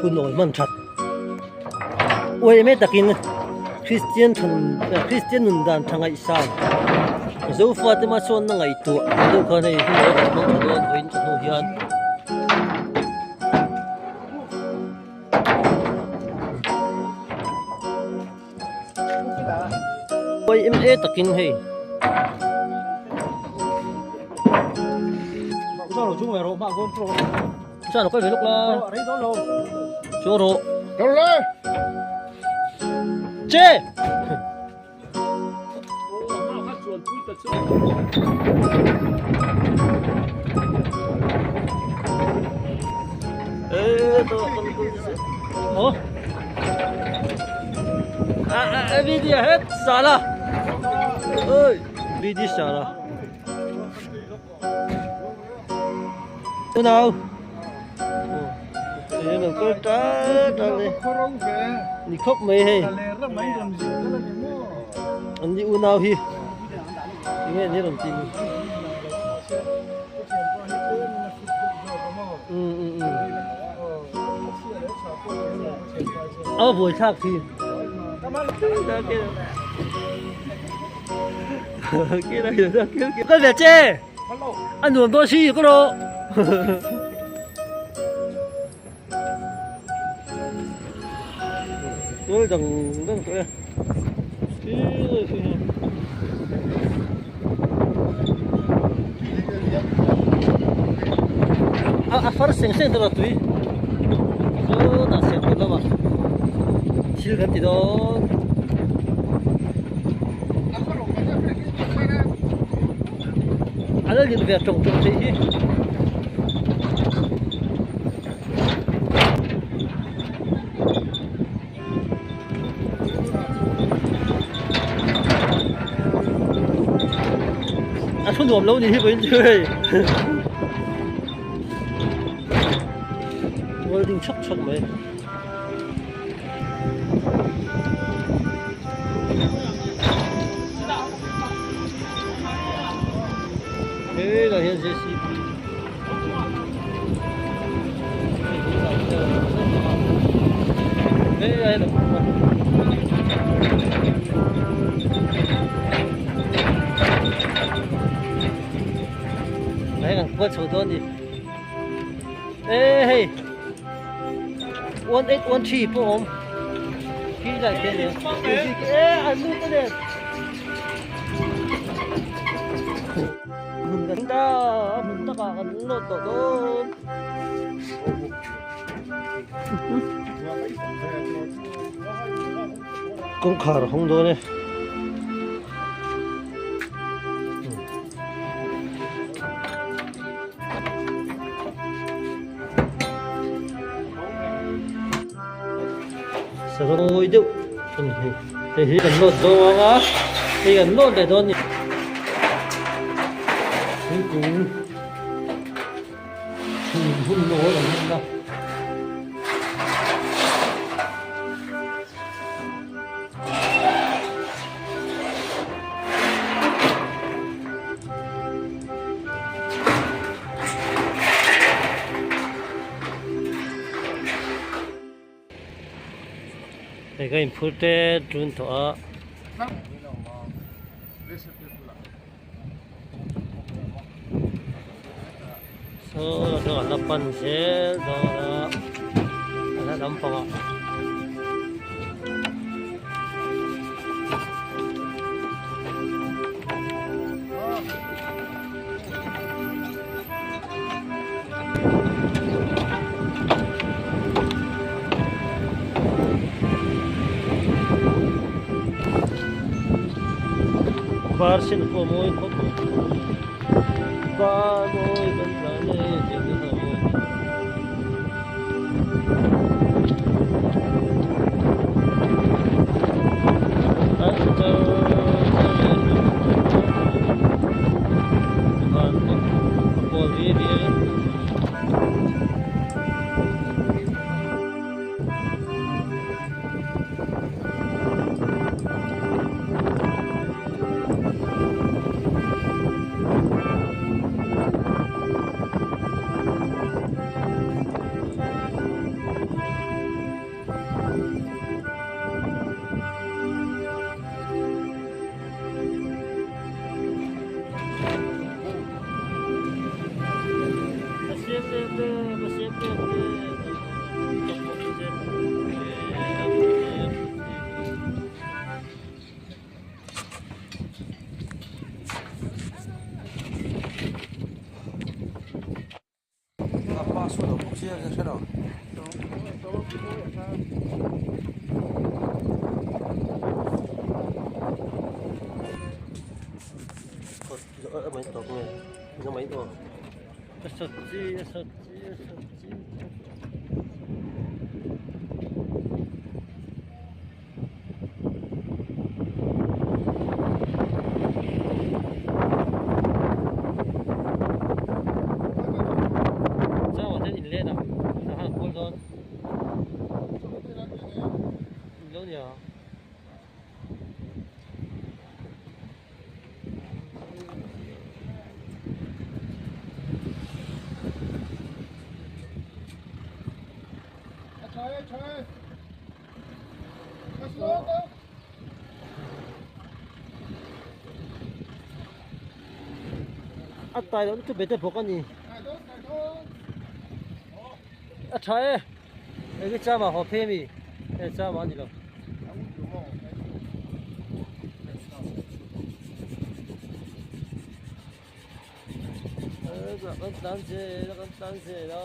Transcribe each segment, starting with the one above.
Hun awi hman that uai em em takin Kristian tha nun Kristian nun dan tha ngaihsan Zofa te hmasawnna ngaihtuah ang deuh khan hei hun awi kan hmang tha dawn vawiin chawhnu hian. Uai em em takin hei. Sao nó quay về lúc là Cho rồi Chê Ê, tôi con Ủa? À, à, video hết xả là Ơi, video xả là Thế nào? Thế là có trái trái Ni khóc mấy hay. Anh đi u nào hi. Nghe ni làm tin. Ừ ừ ừ. Ờ buổi thạc thì. Kia đây kia kia kia. Cái về chê. Anh nuông đôi xí có đồ. Tôi chẳng đang cái. A a far seng seng tawh tui chutah siam tur lamah thil kan ti dawn. A la lin ve tawng tawng theih hi. A thu nuam lo ni hi vawiin chu hei welding chhawk chhawk mai. Helai hian JCB Hei kan kual chho dawn ni e hei 1813 pawh awm khi lai te nen e an lut a nen Hmun kan ta a hmun takah kan lawt tawh dawn. Kawngkhar a hawng dawn e. Sava mawi deuh a ni hei. Hei hi kan load dawn ang a, hei kan load leh dawn a ni. Thingkung chhun hun nawl an hman a. Hei ka inphur te tun tawh a. Saw chu a la pan zel dawn a a la lampangah. Var sen pawh a mawi khawp mai var mawi kan tlan e tih te kha a mawi. A tai loh lutuk bete bawk a ni. A tha e. Hei hi chama haw phei a mi. Hei chama a ni lo. Kan tlan zel a kan tlan zel a.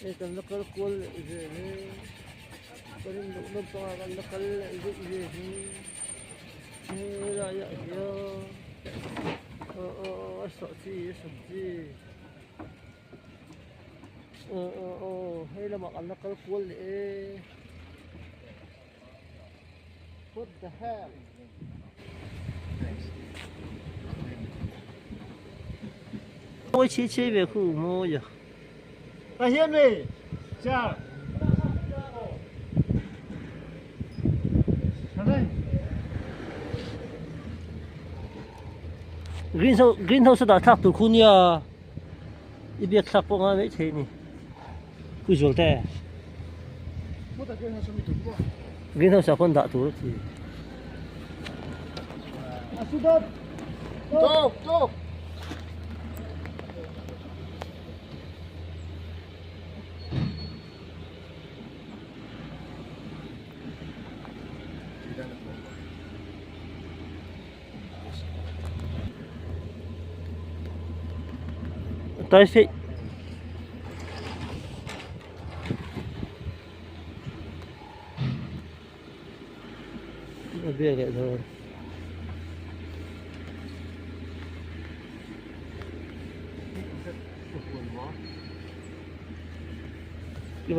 Hei kan la kal kual leh zel e kan in luh na pangah kan la kal leh zeuh zel hi helaiah hian aw aw aw a sawh chi a sawh chi. Aw aw aw hei lamah kan la kal kual leh e what the hell mawi chhi chhi ve khu mawi a ta hian ve cha green house green house a dah thlak tur khu nia. I biak thlak pawh ngai mai thei a ni. Pu Zualte. Green house ah khawn dah tur a ti. Tok tok. Tai feih a biak leh dawn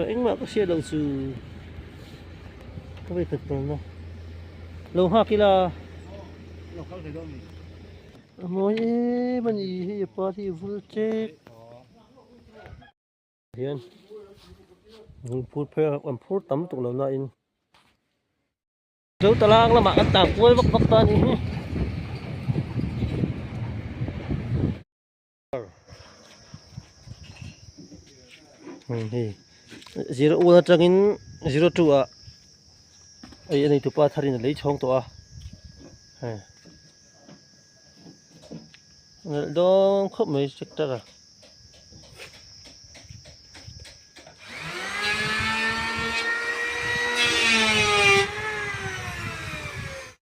engmah ka hriat loh chu ka vei khat dawn a lo nghak ila. A mawi em a ni hei a party vul ṭek hian an phur phei a an phur tam tuk lo na in zo talang lamah an tang kual vak vak ta a nih hi. Hei 01 atangin 02 ah ei a nei tupa tharin a lei chhawng tawh a hei nalh dawng khawp mai tractor a.